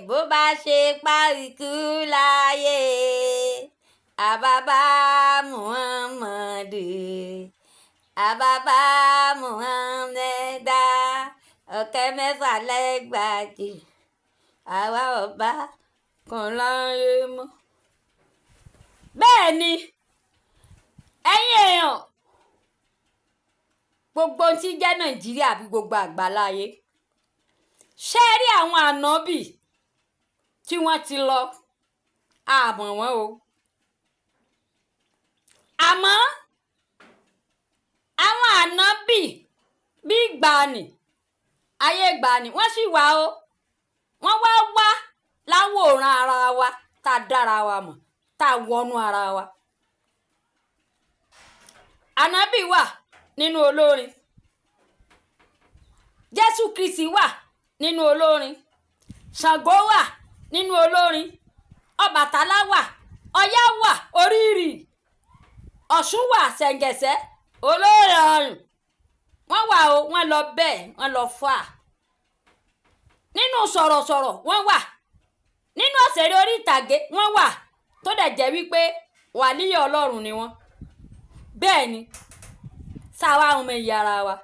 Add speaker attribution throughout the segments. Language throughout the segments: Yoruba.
Speaker 1: Bó bá ṣe páríkú láyé, àbábá Muhammadu, àbábá Muhammadu, ọ̀kẹ́ mẹ́fà lẹ́gbàjì, àwa ọba kan láyé mọ́. Bẹ́ẹ̀ ni, ẹ̀yin èèyàn, gbogbo ohun tí jẹ́ Nàìjíríà bí gbogbo àgbáláyé, ṣé ẹ rí àwọn ànábì tí wọ́n ti lọ? A mọ̀ wọ́n o. Àmọ́ àwọn ànábì bí ìgbàanì, ayé ìgbàanì, wọ́n sì wà o. Wọ́n wá wá láwòrán ara wa, tá a dára wa mọ̀, tá a wọnú ara wa. Ànábì wà nínú olórin. Jésù Kristi wà nínú olórin. Ṣàngó wà nínú olórin. Ọbàtálá wà, Ọya wà, Orírì, Ọ̀ṣun wà, Ṣẹ̀ǹgẹ̀ṣẹ̀, olórin ọ̀run. Wọ́n wà o, wọ́n lọ bẹ́ẹ̀, wọ́n lọ fà. Nínú sọ̀rọ̀sọ̀rọ̀ wọ́n wà. Nínú òṣèré orí ìtàgé wọ́n wà, tó dẹ̀ jẹ́ wípé wàlíì Ọlọ́run ni wọ́n. Bẹ́ẹ̀ ni, sáwá ọmọ ìyá ara wa.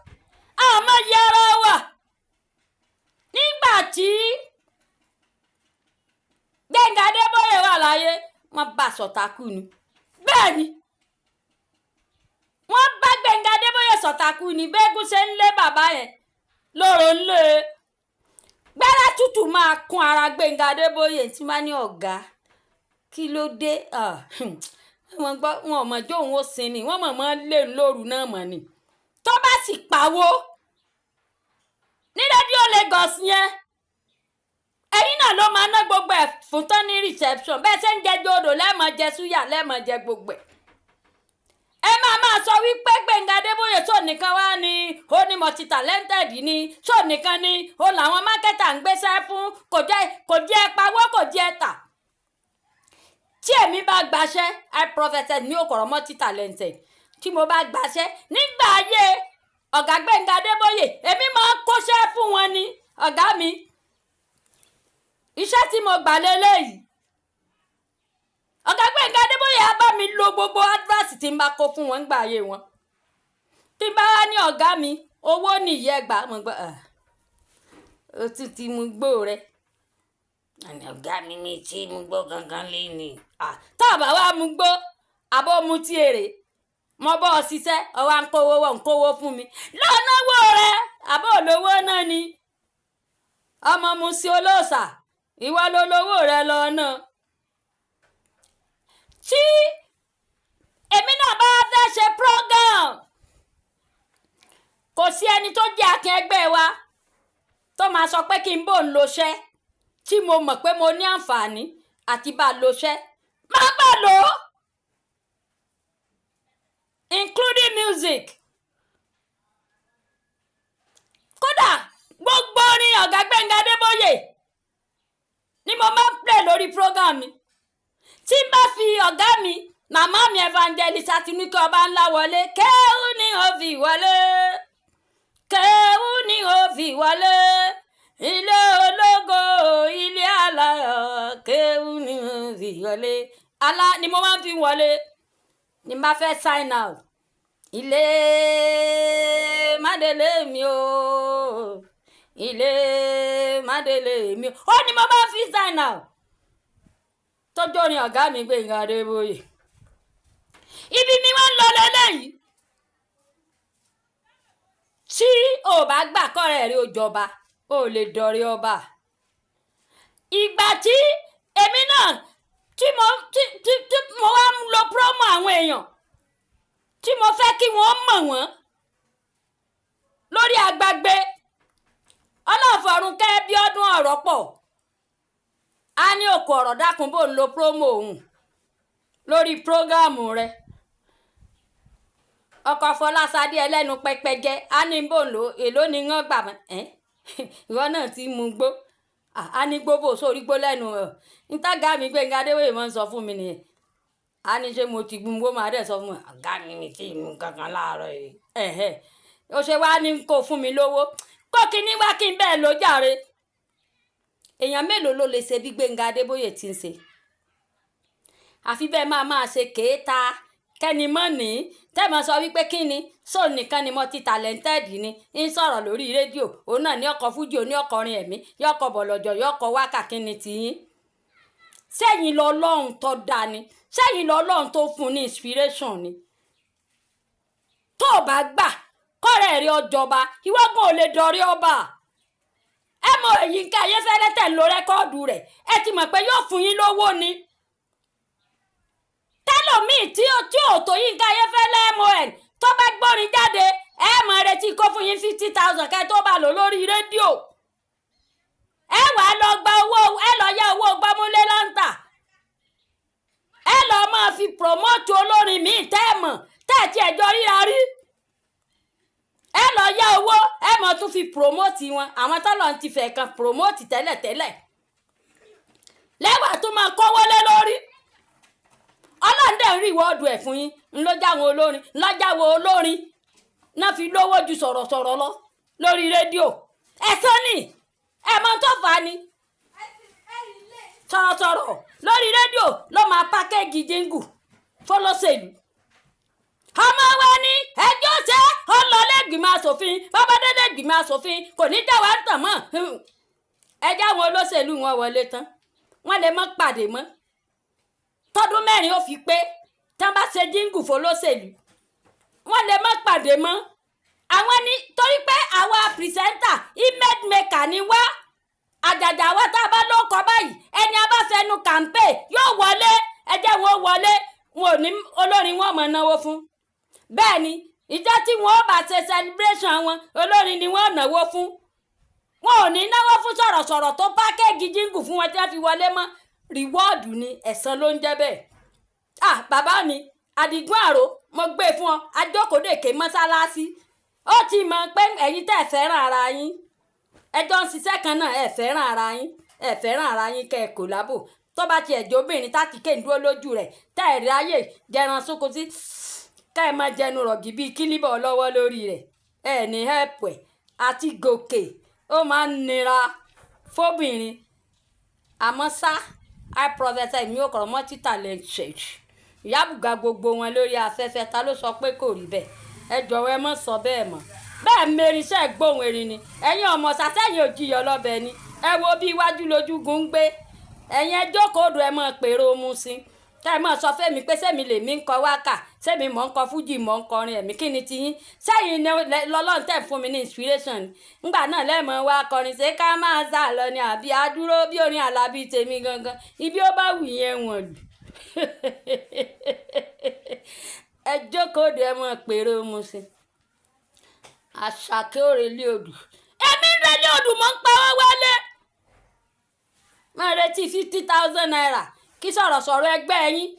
Speaker 1: Àmọ́ ìyá ara wa. Nígbà tí Gbẹ́ngà Adébóyè wà láyé, wọ́n bá sọ̀tà kú ni. Bẹ́ẹ̀ ni, wọ́n bá Gbẹ́ngà Adébóyè sọ̀tà kú ni. Bẹ́ẹ̀gùn ṣe ń lé bàbá yẹn lóró ń lé e. Gbẹ́rẹ́ tútù máa kún ara Gbẹ́ngà Adébóyè tí máa ní ọ̀gá. Kí ló dé? Wọ́n gbọ́, wọn ò mọ̀ jó òun ó sinmi, wọ́n mọ̀ mọ́ lé lóru náà mọ̀ ni. Tó bá sì pawó ní rédíò Lagos yẹn, ẹ̀yin náà ló máa ná gbogbo ẹ̀ fún tán ní reception. Bẹ́ẹ̀ ṣe ń jẹ jòdò lẹ́ẹ̀mọ jẹ súyà lẹ́ẹ̀mọ jẹ gbogbo ẹ̀. Ẹ máa máa sọ wípé Gbẹ́ngà Adébóyè sọ nìkan wá ní, ó ní multi talented ni, sọ nìkan ni, ó làwọn mákẹ́tà ń gbéṣẹ́ fún, kò jẹ́ pawó, kò jẹ́ tà. Tí èmi bá gbaṣẹ́, I prophet mi ò kọ̀rọ̀ multi talented. Tí mo bá gbaṣẹ́ nígbà ayé ọ̀gá Gbẹ́ngà Adébóyè, èmi máa ń kóṣẹ́ fún wọn ni ọ̀gá mi. Iṣẹ́ tí mo gbà lélẹ́yìí, ọ̀gá Gbẹ́ngà Adébóyè á bá mi lo gbogbo advert tí n bá kó fún wọn nígbà ayé wọn. Tí n bá wá ní ọ̀gá mi, owó nìyí ẹ gbà, mo gbọ́, ó tún ti mú gbó rẹ. Àní ọ̀gá mi mi tí mú gbó gangan lé ní. Tá a bá wá mú gbó, àbó mu tí èrè, mo bọ́ ọ ṣiṣẹ́, ọ wá ń kówó, wọ́n ń kówó fún mi. Lọ́nà wo rẹ, àbó olówó náà ni. Ọmọ mu sí olóòṣà, ìwọ ló lówó rẹ lọ náà. Tí èmi náà bá fẹ́ ṣe program, kò sí ẹni tó jẹ́ akin ẹgbẹ́ wa tó máa sọ pé kí n bò ń lo iṣẹ́ tí mo mọ̀ pé mo ní àǹfààní àti bá lo iṣẹ́. Má bá lò ó, including music. Kódà gbogbo orin ọ̀gá Gbẹ́ngà Adébóyè ni mo máa ń play lórí program mi. Tí n bá fi ọ̀gá mi, màmá mi Evangelist Àtinúkẹ́ ọba ńlá wọlé, kéwú ni ó fi wọlé, kéwú ni ó fi wọlé, ilé ológo, ilé aláyọ̀, kéwú ni ó fi wọlé. Alá ni mo máa ń fi wọlé ní n bá fẹ́ sign out. Ilé mádélé mi o, ilé mádélé mi o, ó ní mo máa ń fi sign out. Tọ́jú orin ọ̀gá mi Gbẹ́ngà Adébóyè. Ibi mi wá ń lọ lélẹ́yìí. Tí o bá gbà kọ́rẹ́ rí o jọba, o lè dọ̀rẹ́ ọba. Ìgbà tí èmi náà tí mo tí tí tí mo wá ń lo promo àwọn èèyàn tí mo fẹ́ kí wọ́n mọ̀ wọ́n lórí agbágbé, Ọlọ́fọ̀run kẹ́ bí ọdún ọ̀rọ̀ pọ̀. A ní òkú ọ̀rọ̀ dákun bò ń lo promo òun lórí prógámù rẹ̀. Ọkọ̀ Fọláṣadé ẹlẹ́nu pẹpẹjẹ, a ní bò ń lo èló ni wọ́n gbà mọ́. Ìwọ náà ti mú gbó. A ní gbó bò sórí gbó lẹ́nu ẹ̀. Ntágà mi Gbẹ́ngà Adébóyè máa ń sọ fún mi nìyẹn. A ní ṣé mo ti mú gbó, máa dẹ̀ sọ fún mi. Ọ̀gá mi mi tí mú kankan láàárọ̀ yìí. Ó ṣe wá ní kó fún mi lówó. Kó kíní wá kí n bẹ́ẹ̀ ló jàre. Èèyàn mélòó ló lè ṣe bí Gbénga Adébóyè ti ń ṣe? Àfi bẹ́ẹ̀ máa máa ṣe kéèta kẹ́ni mọ́ ní tẹ́mọ̀ sọ wípé kí ni sóun nìkan ni multi talented ni ń sọ̀rọ̀ lórí rédíò, òun náà ní ọkọ̀ fújì, òun ní ọkọrin ẹ̀mí, yọkọ̀ bọ̀lọ̀jọ̀, yọkọ̀ wákà. Kí ni tiyín? Sẹ́yìn lọ́lọ́run tó dá ni? Sẹ́yìn lọ́lọ́run tó fún ní inspiration ni? Tó o bá gbà kọ́rẹ́ rí ọjọba, ìwọ́gbọ̀n ò lè dọ̀rí ọba. Ẹ mọ Yínká Ayéfẹ́lẹ́ tẹ̀ ń lo record rẹ̀, ẹ ti mọ̀ pé yóò fún yín lówó ni. Tẹ́lòmíì tí ò tó Yínká Ayéfẹ́lẹ́ mon tó bá gbórin jáde, ẹ mọ̀ retí kó fún yín 50,000 kẹ́ tó bá lò lórí rédíò. Ẹ wàá lọ gba owó, ẹ lọ yá owó gbámúlé láǹtà, ẹ lọ máa fi promote olórin míì tẹ́ ẹ mọ̀, tẹ́ ẹ ti ẹ̀jọ́ ríra rí. Ẹ lọ yá owó, ẹ mọ̀ tún fi promote wọn. Àwọn tọ́lọ̀ ti fẹ̀ kan promote tẹ́lẹ̀tẹ́lẹ̀ lẹ́wà tó máa kọ́wọ́ lé lórí. Ọlọ́run dẹ̀ ń rí ìwọ́ọ̀dù ẹ̀ fún yín. Ńlọ́jàwọ̀ olórin, ńlọ́jàwọ̀ olórin náà fi lówó ju sọ̀rọ̀sọ̀rọ̀ lọ lórí rédíò. Ẹ̀sán ni ẹ̀ mọ̀ tó fà á ni. Sọ̀rọ̀sọ̀rọ̀ lórí rédíò ló máa package jingle fọlọ́sẹ̀lú. Ọmọ wa ní ẹjọ́ ṣe ó lọ lẹ́gbìmọ̀ asòfin, bábádé lẹ́gbìmọ̀ asòfin kò ní dá wa tàn mọ́. Ẹjẹ́ àwọn olóṣèlú wọn wọlé tán, wọ́n lè mọ́ pàdé mọ́ tọdún 4 ó fi pé. Tán bá ṣe jingle fọlọ́sẹ̀lú, wọ́n lè mọ́ pàdé mọ́ àwọn ní, torí pé àwa presenter, image maker ni wá. Àjàjà wa tá a bá ló kọ báyìí, ẹni a bá fẹnu campaign yóò wọlé. Ẹjẹ́ wọn wọlé, wọn ò ní olórin wọn mọ̀ náwó fún. Bẹ́ẹ̀ ni ìjọ tí wọn ó bá ṣe celebration wọn, olórin ni wọ́n náwó fún. Wọn ò ní náwó fún sọ̀rọ̀sọ̀rọ̀ tó package jingle fún wọn tí wọ́n fi wọlé mọ́. Reward ni, ẹ̀san ló ń jẹ́ bẹ́ẹ̀. Ah, bàbá mi Àdìgún Àrò, mo gbé fún ọ. Ajókòdèké mọ́sálásí, ó ti mọ̀ pé ẹ̀yin tẹ́ ẹ̀ fẹ́ràn ara yín, ẹjọ́ ń ṣiṣẹ́ kan náà, ẹ̀ fẹ́ràn ara yín, ẹ̀ fẹ́ràn ara yín kẹ́ ẹ̀ kò lábò. Tó bá tiẹ̀ jẹ́ obìnrin tá ti kéńdúró lójú rẹ̀, tẹ́ ẹ̀ ráyè jẹran sóko sí, kẹ́ ẹ̀ máa jẹnu rọ̀gì bíi kílíbọ̀ lọ́wọ́ lórí rẹ̀, ẹ̀ ní help ẹ̀ àti gòkè. Ó máa ń nira fóbìnrin. Àmọ́ ṣá, I prophesy mi ò kọ̀rọ̀ multi talented ìyábùgà gbogbo wọn lórí afẹ́fẹ́. Ta ló sọ pé kò rí bẹ́ẹ̀? Ẹ jọ̀wọ́, ẹ má sọ bẹ́ẹ̀ mọ́. Bẹ́ẹ̀ mẹ́rin iṣẹ́ gbóhùn erin ni. Ẹ̀yin ọmọ sàtẹ́yìn òjìyọ̀ lọ́bẹ̀ ni. Ẹ wo bí iwájú lójúgun ń gbé. Ẹ̀yin ẹ jókòó odò, ẹ mọ̀ pèrò mu sí ká ẹ mọ̀ sọ fẹ́mi pé sẹ́mi lèmi ń kọ wákà, sẹ́mi mọ̀ ń kọ fújì, mọ̀ ń kọrin ẹ̀mí. Kí ni tiyín? Sẹ́yìn lọ́lọ́run tẹ̀ fún mi ní inspiration ńgbà náà lẹ́mọ̀ wá kọrin. Ṣé ká máa sá lọ ni àbí adúró bí orin Àlàbí tèmi gangan? Ibi ó bá wù yẹn wọ̀n lù. Ẹ jókòó odò, ẹ mọ̀ pèrò mu sí. Àṣàkẹ́ òrèlé odù, èmi ń relé odù, mọ̀ ń pa wọ́n wálé. Máa retí ₦50,000 kí sọ̀rọ̀sọ̀rọ̀ ẹgbẹ́ yín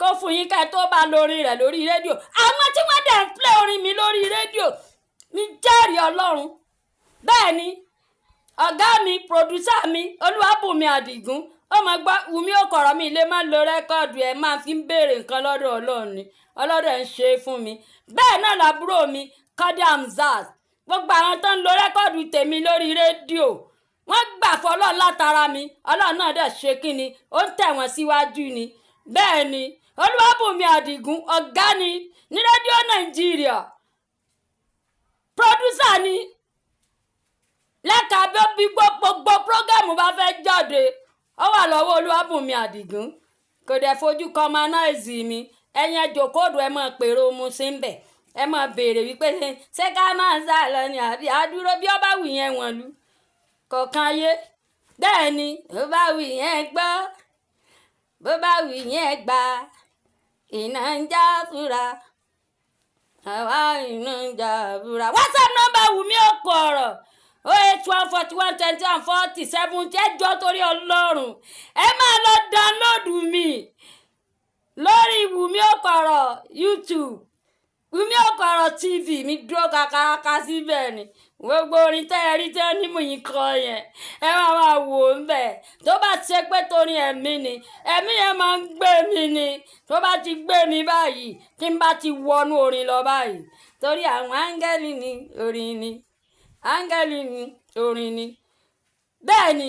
Speaker 1: kó fún yín ká ẹ tó bá lórin rẹ̀ lórí rédíò. Àwọn tí wọ́n dẹ̀ ń play orin mi lórí rédíò mi, jẹ́rìí Ọlọ́run. Bẹ́ẹ̀ ni ọ̀gá mi, producer mi, Olúwàbùnmi Àdìgún, ó máa gbọ́ Wùmí Òkọ̀rọ̀ mi lè má lo record ẹ̀, máa fi ń béèrè nǹkan lọ́dọ̀ Ọlọ́run ni. Ọlọ́dọ̀ ń ṣe é fún mi. Bẹ́ẹ̀ náà làbúrò mi Kọ́dí Hamzat, gbogbo àwọn tó ń lo record tèmi lórí rédíò, wọ́n gbà fọlọ́run látara mi. Ọlọ́run náà dẹ̀ ṣe kí ni, ó ń tẹ̀ wọ́n síwájú ni. Bẹ́ẹ̀ ni Olúwàbùnmi Àdìgún, ọ̀gá ni ní rédíò Nàìjíríà, producer ni lẹ́ka. Bí gbogbo program bá fẹ́ jáde, ó wà lọ́wọ́ Olúwàbùnmi Àdìgún. Kò dẹ̀ fojú commonize mi. Ẹ̀yin ẹ jókòó, ẹ máa pèrò mu sí ń bẹ̀, ẹ máa béèrè wípé ṣé ká máa sá lọ ni àbí adúró bí ó bá wù yẹn wọ̀n lu kọ̀ọ̀kan ayé. Bẹ́ẹ̀ ni bó bá wù yẹn gbọ́, bó bá wù yẹn gbà, iná ń já fúra àwa, iná ń já fúra. WhatsApp number Wùmí Òkọ̀rọ̀, 08141214070. Ẹ jọ̀ọ́, torí Ọlọ́run, ẹ máa lọ download mi lórí Wùmí Òkọ̀rọ̀ YouTube, Wùmí Òkọ̀rọ̀ TV. Mi dúró kakaraka síbẹ̀ ni. Gbogbo orin tẹ́ ẹ rí tẹ́ ní mò ń kọ yẹn, ẹ máa máa wò ó ń bẹ̀. Tó bá ṣe pé torí ẹ̀mí ni, ẹ̀mí yẹn máa ń gbé mi ni. Tó bá ti gbé mi báyìí, tí n bá ti wọnú orin lọ báyìí, torí àwọn áńgẹ́lì ni orin ni, áńgẹ́lì ni orin ni. Bẹ́ẹ̀ ni.